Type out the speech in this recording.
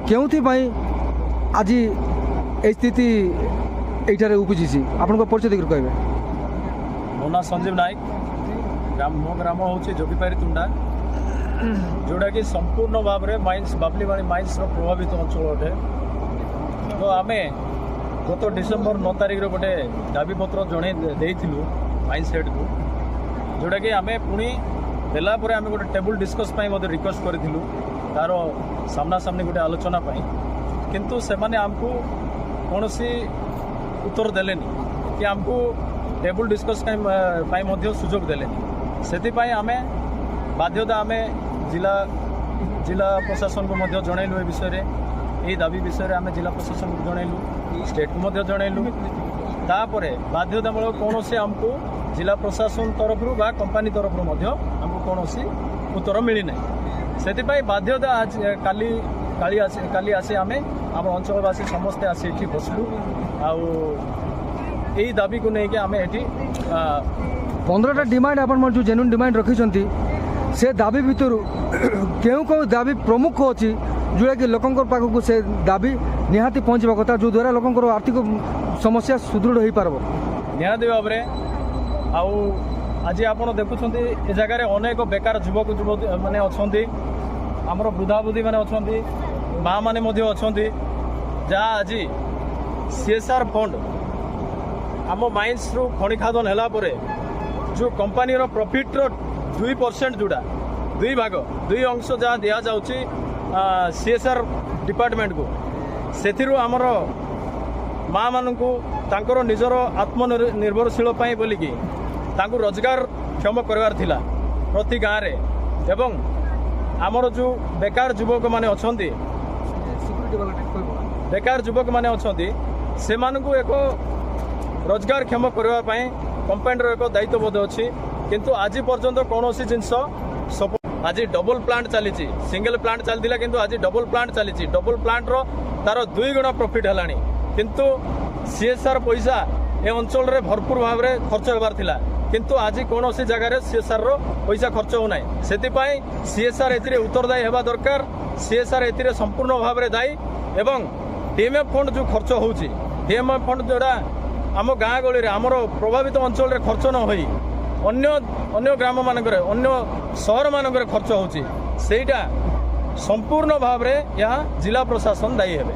କେଉଁଥିପାଇଁ ଆଜି ଏଇ ସ୍ଥିତି ଏଇଠାରେ ଉପୁଜିଛି? ଆପଣଙ୍କ ପରିଚୟ ଦେଇକରି କହିବେ। ମୋ ନାଁ ସଞ୍ଜୀବ ନାୟକ। ମୋ ଗ୍ରାମ ହେଉଛି ଯୋଗୀପାରି ତୁଣ୍ଡା, ଯେଉଁଟାକି ସମ୍ପୂର୍ଣ୍ଣ ଭାବରେ ମାଇନ୍ସ, ବାବଲିମାଳି ମାଇନ୍ସର ପ୍ରଭାବିତ ଅଞ୍ଚଳ ଅଟେ। ତ ଆମେ ଗତ ଡିସେମ୍ବର 9 ତାରିଖରେ ଗୋଟେ ଦାବିପତ୍ର ଜଣେଇ ଦେଇଥିଲୁ ମାଇନ୍ସ ହେଡ଼୍କୁ, ଯେଉଁଟାକି ଆମେ ପୁଣି ଦେଲା ପରେ ଆମେ ଗୋଟେ ଟେବୁଲ୍ ଡିସ୍କସ୍ ପାଇଁ ମଧ୍ୟ ରିକ୍ୱେଷ୍ଟ କରିଥିଲୁ, ତା'ର ସାମ୍ନାସାମ୍ନି ଗୋଟେ ଆଲୋଚନା ପାଇଁ। କିନ୍ତୁ ସେମାନେ ଆମକୁ କୌଣସି ଉତ୍ତର ଦେଲେନି କି ଆମକୁ ଟେବୁଲ୍ ଡିସ୍କସ୍ ପାଇଁ ମଧ୍ୟ ସୁଯୋଗ ଦେଲେନି। ସେଥିପାଇଁ ଆମେ ବାଧ୍ୟତା ଆମେ ଜିଲ୍ଲା ଜିଲ୍ଲା ପ୍ରଶାସନକୁ ମଧ୍ୟ ଜଣାଇଲୁ ଏ ବିଷୟରେ। ଏଇ ଦାବି ବିଷୟରେ ଆମେ ଜିଲ୍ଲା ପ୍ରଶାସନକୁ ଜଣାଇଲୁ, ଷ୍ଟେଟ୍କୁ ମଧ୍ୟ ଜଣାଇଲୁ। ତାପରେ ବାଧ୍ୟତାମୂଳକ କୌଣସି ଆମକୁ ଜିଲ୍ଲା ପ୍ରଶାସନ ତରଫରୁ ବା କମ୍ପାନୀ ତରଫରୁ ମଧ୍ୟ ଆମକୁ କୌଣସି ଉତ୍ତର ମିଳିନାହିଁ। ସେଥିପାଇଁ ବାଧ୍ୟତା ଆଜି କାଲି କାଲି ଆସି କାଲି ଆସି ଆମେ ଆମ ଅଞ୍ଚଳବାସୀ ସମସ୍ତେ ଆସି ଏଠି ବସିଲୁ ଆଉ ଏଇ ଦାବିକୁ ନେଇକି ଆମେ ଏଠି 15ଟା ଡିମାଣ୍ଡ ଆପଣ ଯେଉଁ ଜେନ୍ୟୁନ୍ ଡିମାଣ୍ଡ ରଖିଛନ୍ତି, ସେ ଦାବି ଭିତରୁ କେଉଁ କେଉଁ ଦାବି ପ୍ରମୁଖ ଅଛି, ଯେଉଁଟାକି ଲୋକଙ୍କ ପାଖକୁ ସେ ଦାବି ନିହାତି ପହଞ୍ଚିବା କଥା, ଯେଉଁଦ୍ୱାରା ଲୋକଙ୍କର ଆର୍ଥିକ ସମସ୍ୟା ସୁଦୃଢ଼ ହୋଇପାରିବ? ନିହାତି ଭାବରେ। ଆଉ ଆଜି ଆପଣ ଦେଖୁଛନ୍ତି, ଏ ଜାଗାରେ ଅନେକ ବେକାର ଯୁବକ ଯୁବତୀ ମାନେ ଅଛନ୍ତି, ଆମର ବୃଦ୍ଧାବୃଦ୍ଧି ମାନେ ଅଛନ୍ତି, ମା ମାନେ ମଧ୍ୟ ଅଛନ୍ତି, ଯାହା ଆଜି ସିଏସ୍ଆର୍ ଫଣ୍ଡ ଆମ ମାଇନ୍ସରୁ ଖଣି ଖାଦନ ହେଲା ପରେ ଯେଉଁ କମ୍ପାନୀର ପ୍ରଫିଟ୍ର 2%, ଯେଉଁଟା ଦୁଇ ଭାଗ ଦୁଇ ଅଂଶ ଯାହା ଦିଆଯାଉଛି ସିଏସ୍ଆର୍ ଡିପାର୍ଟମେଣ୍ଟକୁ, ସେଥିରୁ ଆମର ମାଆମାନଙ୍କୁ ତାଙ୍କର ନିଜର ଆତ୍ମନିର୍ଭରଶୀଳ ପାଇଁ ବୋଲିକି ତାଙ୍କୁ ରୋଜଗାର କ୍ଷମ କରିବାର ଥିଲା ପ୍ରତି ଗାଁରେ। ଏବଂ ଆମର ଯେଉଁ ବେକାର ଯୁବକମାନେ ଅଛନ୍ତି, ବେକାର ଯୁବକମାନେ ଅଛନ୍ତି, ସେମାନଙ୍କୁ ଏକ ରୋଜଗାରକ୍ଷମ କରିବା ପାଇଁ କମ୍ପାନୀର ଏକ ଦାୟିତ୍ୱବୋଧ ଅଛି। କିନ୍ତୁ ଆଜି ପର୍ଯ୍ୟନ୍ତ କୌଣସି ଜିନିଷ ଆଜି ଡବଲ ପ୍ଲାଣ୍ଟ ଚାଲିଛି। ସିଙ୍ଗଲ ପ୍ଲାଣ୍ଟ ଚାଲିଥିଲା, କିନ୍ତୁ ଆଜି ଡବଲ ପ୍ଲାଣ୍ଟ ଚାଲିଛି। ଡବଲ ପ୍ଲାଣ୍ଟର ତାର ଦୁଇ ଗୁଣ ପ୍ରଫିଟ୍ ହେଲାଣି, କିନ୍ତୁ ସିଏସ୍ଆର୍ ପଇସା ଏ ଅଞ୍ଚଳରେ ଭରପୁର ଭାବରେ ଖର୍ଚ୍ଚ ହେବାର ଥିଲା, କିନ୍ତୁ ଆଜି କୌଣସି ଜାଗାରେ ସିଏସ୍ଆର୍ର ପଇସା ଖର୍ଚ୍ଚ ହେଉନାହିଁ। ସେଥିପାଇଁ ସିଏସ୍ଆର୍ ଏଥିରେ ଉତ୍ତରଦାୟୀ ହେବା ଦରକାର। ସିଏସ୍ଆର୍ ଏଥିରେ ସମ୍ପୂର୍ଣ୍ଣ ଭାବରେ ଦାୟୀ। ଏବଂ ଡିଏମ୍ଏଫ୍ ଫଣ୍ଡ ଯେଉଁ ଖର୍ଚ୍ଚ ହେଉଛି, ଡିଏମ୍ଏଫ୍ ଫଣ୍ଡ ଯେଉଁଟା ଆମ ଗାଁ ଗହଳିରେ, ଆମର ପ୍ରଭାବିତ ଅଞ୍ଚଳରେ ଖର୍ଚ୍ଚ ନ ହୋଇ ଅନ୍ୟ ଅନ୍ୟ ଗ୍ରାମମାନଙ୍କରେ, ଅନ୍ୟ ସହରମାନଙ୍କରେ ଖର୍ଚ୍ଚ ହେଉଛି, ସେଇଟା ସମ୍ପୂର୍ଣ୍ଣ ଭାବରେ ଏହା ଜିଲ୍ଲା ପ୍ରଶାସନ ଦାୟୀ ହେବେ।